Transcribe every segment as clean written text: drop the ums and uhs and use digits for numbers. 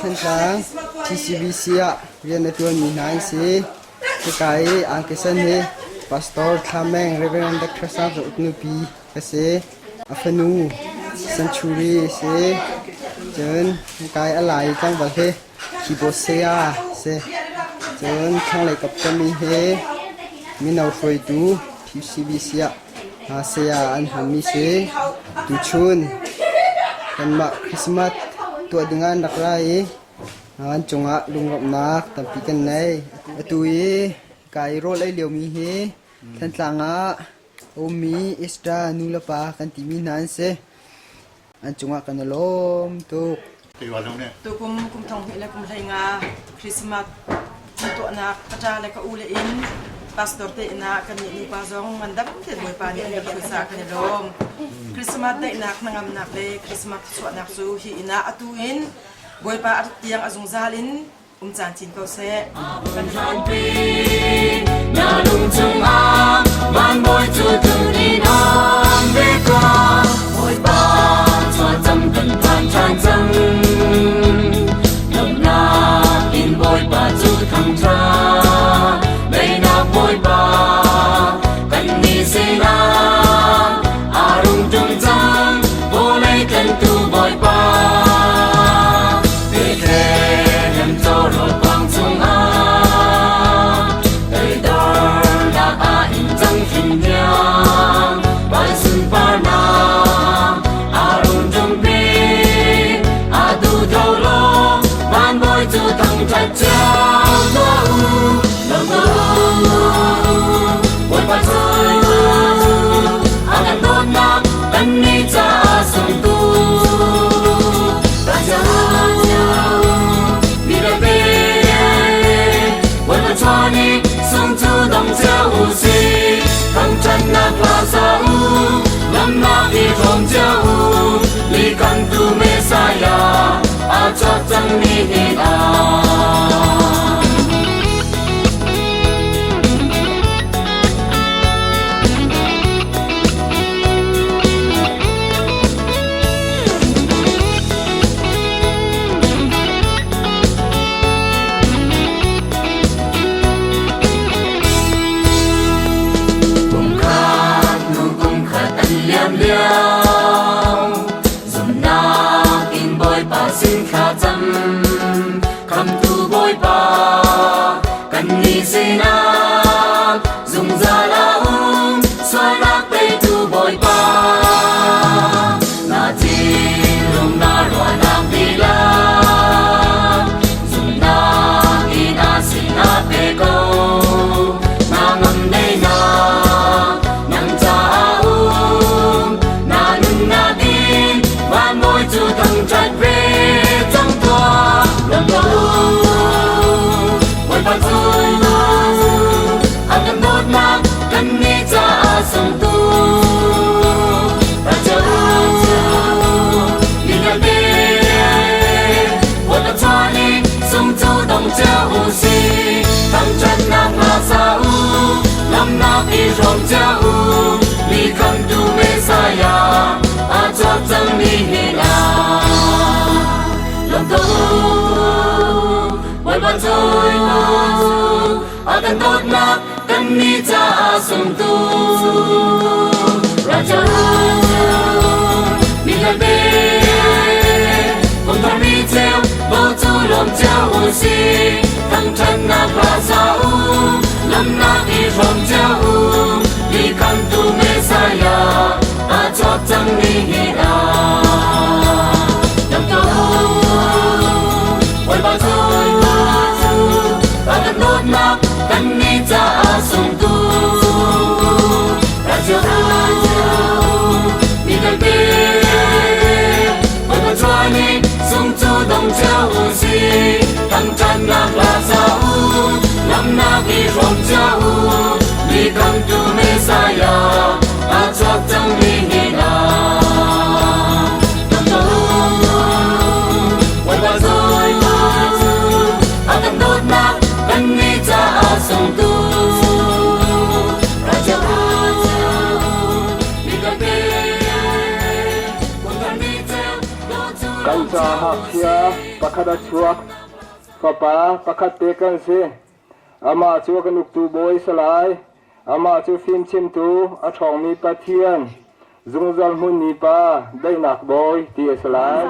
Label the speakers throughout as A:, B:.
A: Thantlang TCBC ah rian a ṭuanmi hna an si. Hika i angkisan hi Pastor Thla Meng Rev. Dr. Sang Za Uk nupi a si. A fanu Century a si. Cun hika i a lai i tlangval hi Keyboard saya a si. Cun thlanglei kap cami hi mino hruaitu TCBC ah saya an hmanmi si. Tuchun kanmah Christmas tuah dingah an rak ra i an cungah lunglawmhnak tampi kan nei. Atu i ka i rawl ei liomi hi Thantlang ah a ummi Easter nu le pa kan timi hna an si. An cungah kan i lawm tuk.
B: Tukum kum thong hnih le kum hlei nga Christmas tuahnak ka ṭa le ka u le in pastor te inn ah kan nih nupa zong ngandam tein Bawipa nih an kan hruai caah kan i lawm. Christmas daihnak hnangamnak le Christmas thluachuahnak cu hi inn ah atu in Bawipa a rat tiang a zungzal in um caan chin ko seh.
C: Kan hlanpi na lung chungah van bawi cu tun in an ve ka Bawipa chuah cam kan phan ṭhan cang lawmhnak in Bawipa cu thangṭhat daihnak Bawipa kan nih sinah aa rung ṭum cang vawlei tlantu Bawipa Bethlehem cawrawl kuang chungah toidornak ah in cang hrinhniang van sunparnak aa rung ṭumpi atu tho law van bawi cu thangṭhat cio tuah u lawm tuah u Bawipa cu a kan dawtnak kannih caah sungtu Bawipa chaw nih sung cu dong cio u sih thangṭhatnak hla sa u lamnak i hrawm cio u mi khamtu Messiah aa chuak cang nihin ah. Kumkhat hnu kumkhat an liam lio zumhnak in Bawipa sin thla cam khamtu Bawipa kannih sinah zungzal a um sualnak teitu Bawipa na thinlung na ruahnak dihlak zumhnak in a sinah pe ko na ngam daihnak nang caah um na nunnak in van bawi cu thangṭhat ve cang tuah lam tuah u Bawipa cu a kan dawtnak kannih caah sungtu ra cio u mi vialte Bawipa chuah ni sung cu dong cio u sih thangṭhatnak hla sa u lamnak i hrawm cio u mi khamtu Messiah aa chuak cang nihin ah lawm tuah u Bawipa cu a kan dawtnak kannih caah sungtu ra cio u mi vialte kum thar ni ceu bo cu lawm cio u sih thangṭhatnak hla sa u lamnak i hrawm cio u mi khamtu Messiah aa chuak cang nihin ah lam tuah u Bawipa cu a kan dawtnak kannih caah sungtu ra cio u mi vialte Bawipa chuah ni sung cu dong cio u sih thangṭhatnak hla sa u lamnak i hrawm cio u mi khamtu Messiah aa chuak cang nihin ah.
D: Kan ca ngakchia pakhat a chuak. Fapa pakhat te kan si. Amah cu kan uktu bawi si lai. Amah cu fimchimtu, a ṭhawngmi Pathian, zungzal hmunmi Pa, daihnak bawi ti a si lai.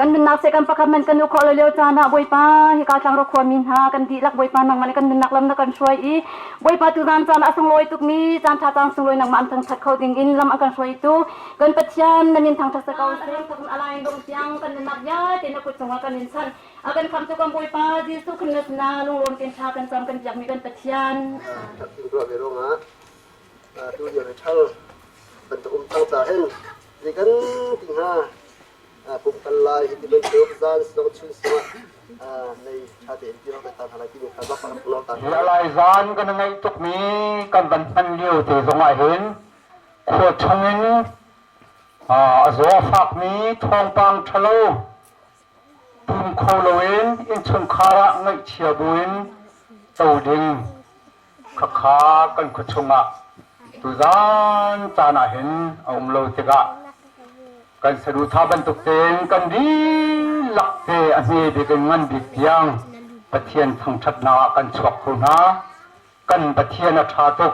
E: Kan nunnak se kan pakhat man kan u khawh lo lio caan ah Bawipa hika tlangro khuami hna kan dihlak Bawipa nangmah nih kan nunnak lam na kan hruai i Bawipa tu zan caan ah sunglawi tukmi caan tha caan sunglawi nangmah an thangthat kho ding in lam an kan hruaitu kan Pathian na min thangthat sa ko seh alain dong tiang kan nunnak vialte na kut chungah kan in chan a kan khamtu kan Bawipa Jesuh Christ na lunglawm ten tha kan cam kan biakmi kan Pathian.
A: Tuah ve ruangah tu lio hi ṭhal bantuk um cang ca hin zei kan ti hnga pum kal lai hi ti bantuk zan zong chun sungah nei ṭha tein ti rak ta hna lai timi kha bak rak lo ta
F: hna. Lai zan kan ngaih tukmi kan van hman lio te zongah hin khua chungin a zaw fakmi thawngpang ṭhalo pum kho loin innchungkhar ah ngaihchia buin to ding khakha kan khua chungah tuzan caan ah hin a um lo tikah kan saduhthah bantuk tein kan dihlak te a hme bik in ngan bik tiang Pathian thangṭhatnak ah kan chuak kho hna. Kan Pathian a ṭha tuk.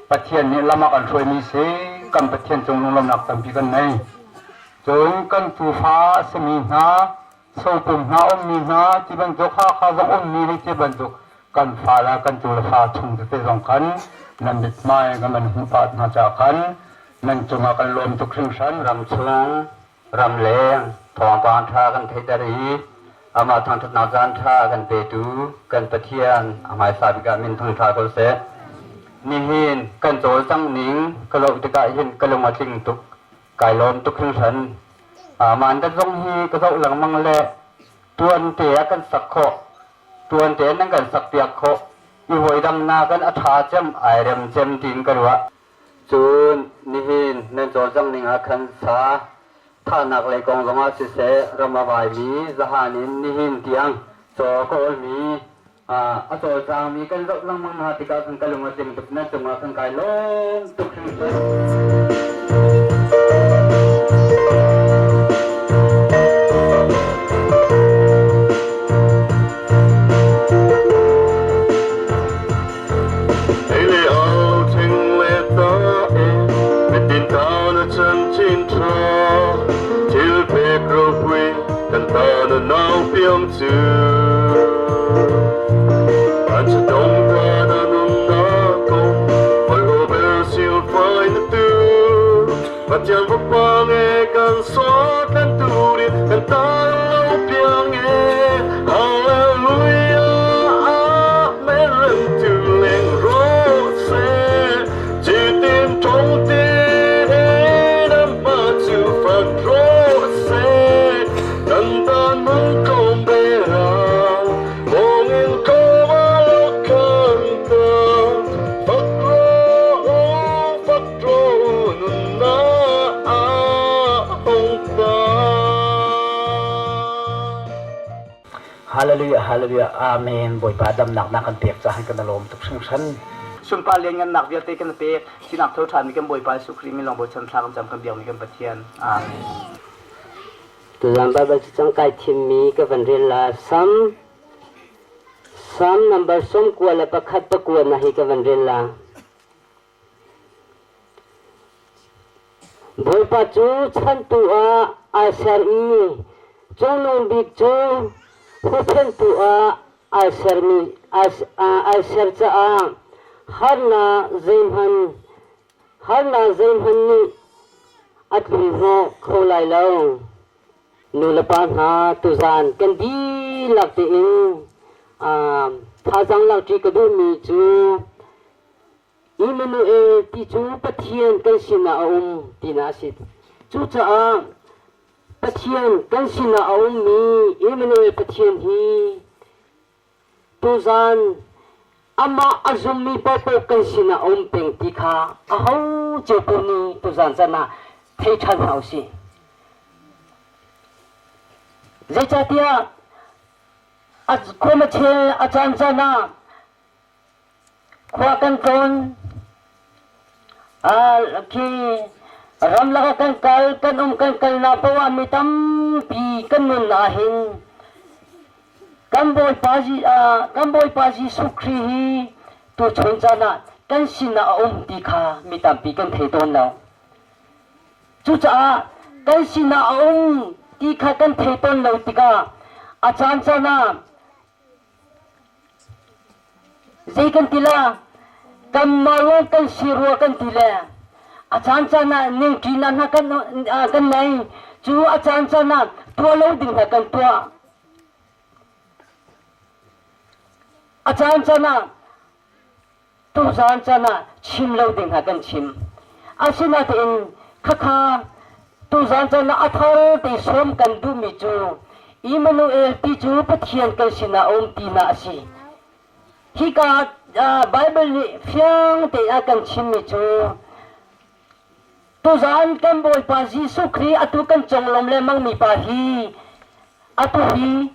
F: Pathian nih lam a kan hruaimi si. Kan Pathian cung lunglawmhnak tampi kan nei. Cun kan tufa a simi hna sopum hna ummi hna ti bantuk Hakha zong ummi hei ti bantuk kan fa le kan tu le fa chung tete zong khan nan mithmai kan van hmuh pah hna caah khan nan cungah kan lawm tuk hringhran.
G: Ramchung ramleng thawngpang ṭha kan theihter i amah thangṭhatnak caan ṭha kan petu kan Pathian a hmaisa bik ah min thangṭha ko seh. Nihin kan cawlcangh ning ka zoh tikah hin ka lung a tling tuk. Kai lawm tuk hringhran. Mandat zong hi ka zoh lengmang le tuante ah kan sak khawh. Tuante nan kan sak piak khawh. I hawi dang nakin a ṭha cem, ai rem cem tiin ka ruah. Cun nihin nan cawlcangh ning ah khan sa thahnak lei kong zongah siseh, ram a vaimi zahan in nihin tiang caw ka awlmi a cawlcangmi kan zoh lengmang hna tikah khan ka lung a tling tuk nan cungah khan kai lawm tuk hringhran.
H: Hallelujah, hallelujah, amen. Bawipa damnak na kan pek caah kan lawm tuk hringhran. Sunpar lianngannak vialte kan pek. Sinak tho ṭhanmi kan Bawipa Jesuh Khrih min lawng bochan thla kan cam kan biakmi kan Pathian. Amen.
I: Tuzaan Baibal cacang kai thimmi ka van rel la. Sam Sam number 91 pakua na hi ka van rel la. Bawipa cu chantu ah ai ser i Cungnung Bik cu huhphenhtu ah ai sermi ai ser caah harnak zeihmanh harnak zeihmanh nih a tlunhnawh kho lai lo. Nulepa hna tuzaan kan dihlak tein thazaang lakṭi ka duhmi cu Immanuel ti cu Pathian kan sinah a um tinak a si. Cucaah Pathian kan sinah a ummi Immanuel Pathian hi tuzaan amah a zummi paohpaoh kan sinah a um peng ti kha aho cio paoh nih tuzaan caan ah thei ṭhan hna usih. Zeicahtiah a khuamachel a caan caan ah Khua kan tlawn. Khi ramlak ah kan kal, kan um kan kalnak paoh ah mi tampi kan nun ahhin kan Bawipa kan Bawipa Jesuh Khrih hi tuchun caan ah kan sinah a um ti kha mi tampi kan thei tawn lo. Cucaah kan sinah a um ti kha kan thei tawn lo tikah a caan caan ah Zei kan ti la? Kanmah lawng kan si rua kan ti le a caan caan ah ningṭinak hna kan kan nei. Cu a caan caan ah tuah lo ding hna kan tuah. A caan caan ah tuzaan caan ah chim lo ding hna kan chim. Asinain khakha tuzaan caan ah a thar te sawm kan duhmi cu Immanuel ti cu Pathian kan sinah a um tinak a si. Hika Bible nih fiang tein a kan chimmi cu tuzaan kan Bawipa Jesuh Khrih atu kan conglawm lengmangmi pa hi atu hi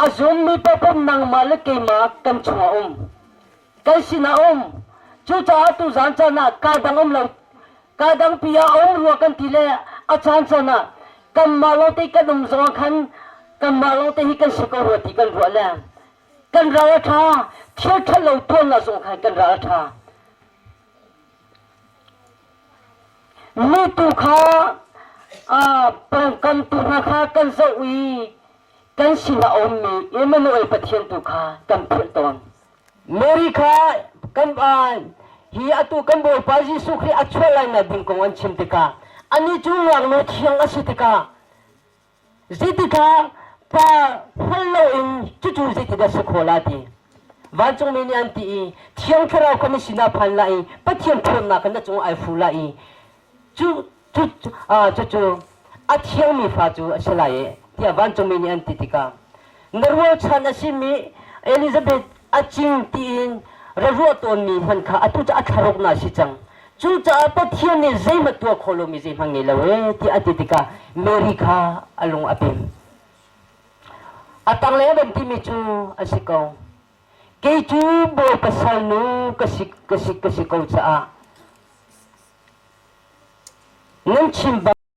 I: a zummi paohpaoh nangmah le keimah kan chungah um. Kan sinah um. Cucaah tuzaan caan ah kaa dang um lo kaa dangpi ah a um rua kan ti le a caan caan ah kanmah lawngte kan um zong khan kanmah lawngte hi kan si ko rua ti kan ruah le kan ral a ṭha thil ṭhalo tuannak zong khan kan ral a ṭha. Mi tu kha pawngkam tu hna kha kan zoh i kan sinah a ummi Emmanuel Pathian tu kha kan philh tawn. Mary kha kan hi atu kan Bawipa Jesuh Khrih a chuah lai ding kong an chim tikah anih cu ngaknu thiang a si tikah Zeitikah pa hngal loin cucu zeitindah si khawh la ti. Vancungmi nih an ti i Thiang Thlarau kha na sinah phan lai i Pathian ṭhawnnak kha na cungah ai fu lai i cu cu cucu a thiangmi fa cu a si lai e tiah vancungmi nih an ti tikah na rualchan a simi Elizabeth a cing tiin ra ruah tawnmi hmanh kha atu cu a thlaruknak a si cang. Cucaah Pathian nih zeihmanh tuah khawh lomi zeihmanh ngei lo ee tiah a ti tikah Mary kha a lung a pem. A tanglei a van timi cu a si ko. Kei cu Bawipa salnu ka si, ka si, ka si ko caah nan chim bang.